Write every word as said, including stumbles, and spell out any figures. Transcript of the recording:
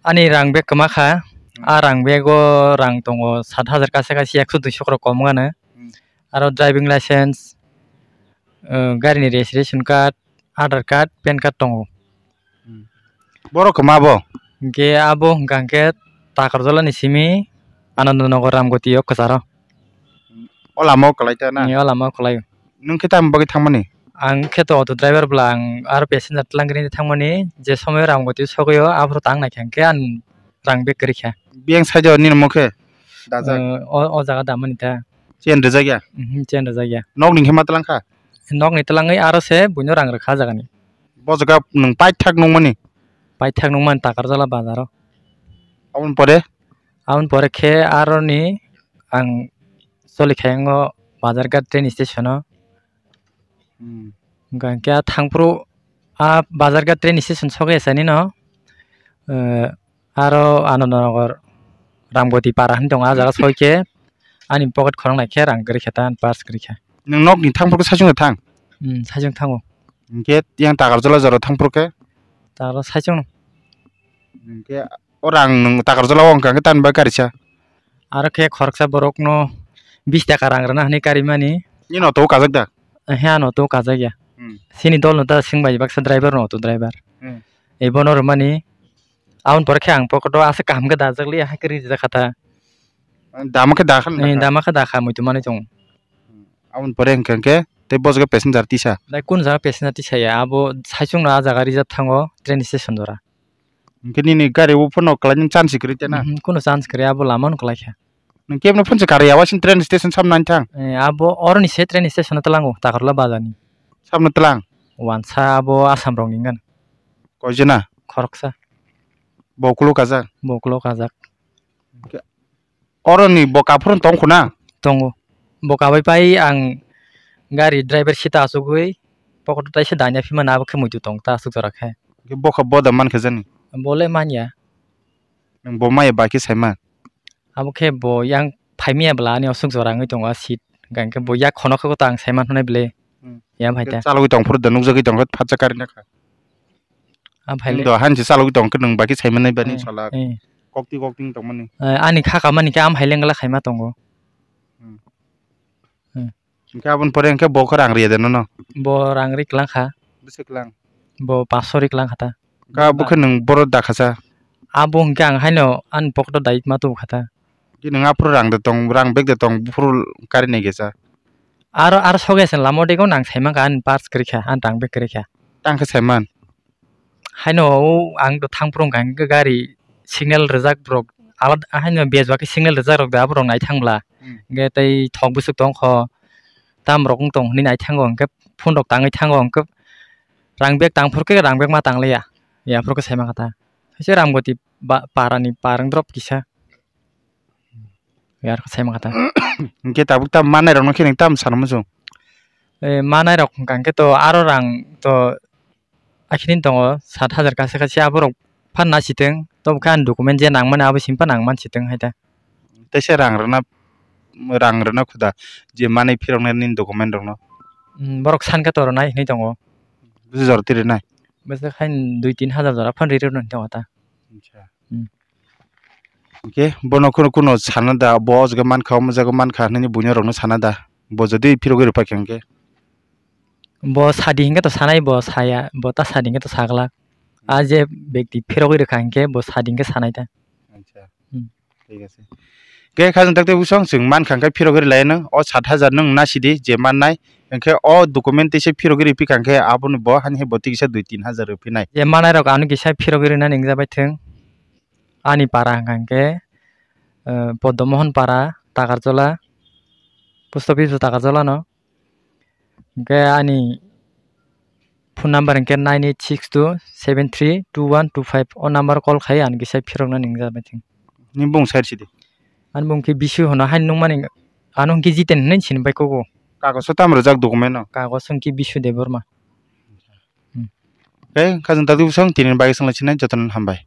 Ani rang bag kwma kha. Hmm. A rang bag o rang tongo sat hajar kaisa kaisa, ekso duiso khorok kom wngano. Hmm. Aro driving license, uh, gari ni registration card, Aadhaar card, pan card tongo. Hmm. Borok kwma bo? Hwnkhe abo hwnkha hwnkhe Takarjala ni simi Anandanagar Ramgoti o kwcharo. O lama o kwlai ta na? Ni o lama o kwlai o. Nwng khe tamo bagwi thangmani? Ang khe to auto driver bwla, ang aro passenger twlang gini thangmani, je somoyo Ramgoti sogwi o aphuru tang naikha hwnkhe ang rang bag kwrwi kha. Biyang side o nini omo khe dajak? Uh, o, o jaga damani ta. Chain rijak ya? Mhm, chain rijak ya. Nok ni khe ma twlang kha? Nok ni twlangwi aro se buino rang rwkha ah jagani. Bo jaga nwng paithak nungmani? Paithak nungmani Takarjala bazaro. Aboni pore? Aboni pore khe aroni ang choli khayango Bazarghat train station o. Hmm. Hwnkha hwnkhe a thangphuru a Bazarghat train station sogwi asanino, eh, aro Anandanagar Ramgoti para hinwi tongo, ah jaga soi khe ani pocket khorang nai khe rang kwrwi kha ta, purse kwrwi kha. Nwng nok ni thang phuru saichung thang? Hmm, saichung thango. Hwnkhe yang Takarjala jora thang phuru khe? Takarjala saichung. Hwnkhe o rang nwng Takarjala o wngkha khe tamni bagwi karisa? Aro khe khoroksa borok no bish taka rang rwna hinwi karimani. Nini auto o kajak da? He, ano auto o kajak ya. Hmm. Chini dol no ta swng bai baksa driver no auto driver. Hmm. Ebono rwmani. Aboni pore khe ang pocket o aswk kaham khe dajak liya, hai khe rijak kha ta. Dama khe dakha na? Eh, dakha? Dama khe dakha, muitu manwi tongo. Aboni pore hwnkhe hwnkhe tei bo jaga passenger tisa? Dai, kun jaga passenger tisa ya, abo saichung no ah jaga rijak thango train station jora. Hwnkhe nini gari o phano kwlai nini chance kwrwi tei na? Mhm, kuno chance kwrwi, abo lama no kwlai kha. Nwng kebno phone se karwi ya, waising train station sam nani thang? Eh, abo oroni se train station o twlango, Takarjala bazar ni. Samno twlang? Wansa abo Assam rok ni wngkha. Koi jona? Khoroksa. Bo ukulok kajak? Bo ukulok kajak. Oroni bo kaphuru tong khuna? Tongo. Bo kabai pai ang gari driver seat o achugwi pocket o taisa daina phimani, abo khe muitu tong ta aswk jora khe. Hwnkhe bo khe boda mankha jani? Bo le manya. Nwng bo maya bai khe saima? Abo khe bo yang phaimya bwla ani aswk jora wngwi tongo a seat. Hwnkhe bo yak khono khe ta ang saiman hwnwi bwle. Hmm. Ya phai ta. Chalogwi tong phuru da nukjagwi tong khe phatsa karina kha. A phai le. Do han se chalogwi tong khe nwng bai khe saimanai bani. Eh, sala. Eh. Kokti kokti tongmani. Eh, ani kha kamani khe am hai lengla khaima tongo. Hmm. Hmm. Hwnkhe aboni pore hwnkhe bo khe rang riya de nono? Bo rang ri kwlang kha. Bwswk kwlang? Bo paso ri kwlang kha ta. Ka bo khe nwng boro da kha sa? Abo hwnkhe ang haino ani pocket o dai ma tubu kha ta. Ki nwng aphuru rang de tong, rang bag de tong, buphuru kari nai khe sa? Aro, aro sogwi se lama o dego nang sai mankha ani purse kwrwi kha, ani rang bag kwrwi kha. Tang khe saiman? Haino o ang do thang phuru wngkha hwnkhe gari signal rijak rok alada haino bej ba khe signal rijak rok da aborok nai thang bwla. Hmm. Hwnkhe tei thok bwswk tong kho tam rok wng tong hwnwi nai thango hwnkhe phone rok tangwi thango hwnkhe rang bag tang phuru khe rang bag ma tang liya. Ya phuru khe sai mankha ta. Haise Ramgoti ba-, para ni parang drop kisa. Yar sai mankha ta. Hwnkhe tabuk tam manai rok no khe nwng tam sana muchung? Eh, manai rok hwnkha hwnkhe to aro rang to akhini tongo sat hajar kaisa kaisa aborok phan na siteng, tobo khe ani document je nangmani abo simi phano ang man siteng hai ta. Teisa rang rwna, rang rwna khuda je manwi phiroknai nini document rokno? Hmm, borok san khe to rwnai hinwi tongo. Bwswk jora twi rwnai? Bwswk hain dui tin hajar jora phan ri rwna hinwi tongo ta. Acha. Hmm. Hwnkhe bono kheno, kheno sana da, bo o jaga mankha, omo jaga mankha hwnwi buino rokno sana da. Bo jodi phirogwi rwphaikha hwnkhe? Bo sadi hwnkhe to sanai, bo saya, bo ta sadi hwnkhe to saglak. A je bekti phirogwi rwkha hwnkhe bo sadi hwnkhe sanai ta. Acha. Hmm. Thik ase. Khe khajang tak tei bwsong chwng mankha hwnkhe phirogwi rwlaino, o sat hajar nwng nasidi je mannai, hwnkhe o document teisa phirogwi rwphikha hwnkhe abono bo hani hai bo twi kisa dui tin hajar rwphinai. Je manairok ano kisa phirogwi rwna ningjabai thwng. Ani para hwnkha hwnkhe, eh, Poddo Mohon para, Takarjala, post office o Takarjala no. Hwnkhe ani phone number hwnkhe nine eight six two seven three two one two five, o number call khai ang kisa phirokna ningjabai thwng. Ni bung side sidi? Ani bung khe Bisu hwno, haino nukmani ano hwnkhe Jiten hwnwi sinibai kugo. Kagoso tamo rwjak document no? Kagoso hwnkhe Bisu Debbarma. Hmm. Khe khajang tak tei bwsong tini bagwi swnglaichinai jotono hambai.